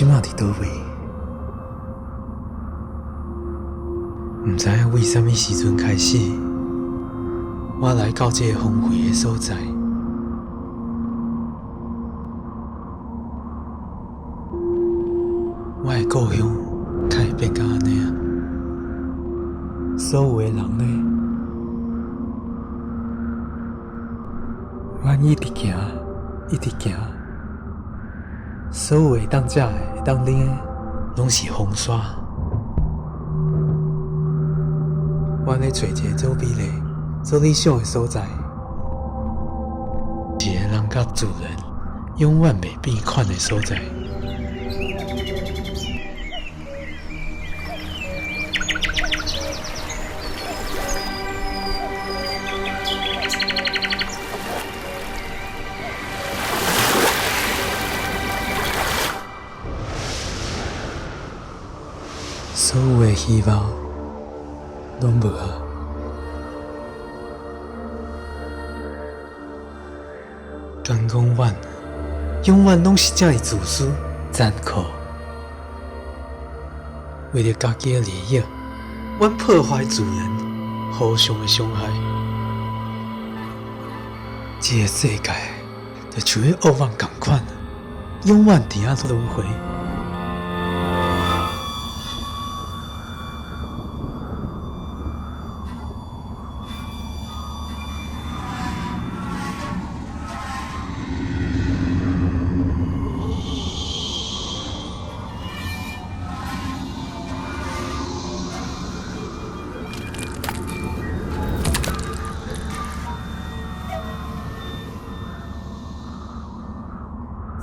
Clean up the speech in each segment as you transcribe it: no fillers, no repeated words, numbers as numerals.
這馬佇佗位？毋知影為啥物時陣開始，我來到這个荒廢的所在。我的故鄉敢會變甲按呢啊？所有的人呢？阮一直行，一直行，所有會當食的、會當啉的，攏是風沙。阮咧揣一个做美麗、做理想的所在，一個人佮自然永遠袂變款的所在。所有的希望攏無啊！敢講阮永遠攏是遮爾自私、殘酷，為著家己的利益，阮破壞自然，互相的傷害。這个世界就像彼噩夢仝款，永遠佇遐輪迴。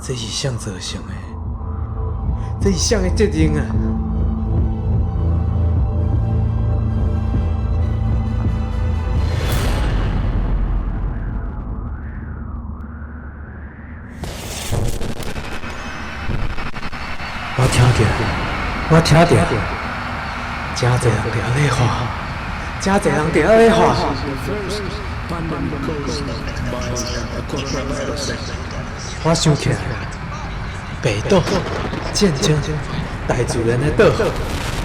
這是誰造成的？這是誰的責任啊？我聽著，我聽著，誠濟人佇遐咧喊，誠濟人佇遐咧喊。我想起來，病毒、戰爭、大自然的島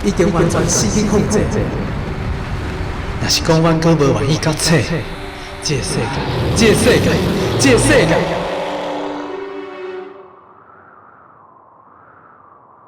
已經完全失去控制。若是講阮閣無願意覺醒，這个世界，這个世界，這个世界。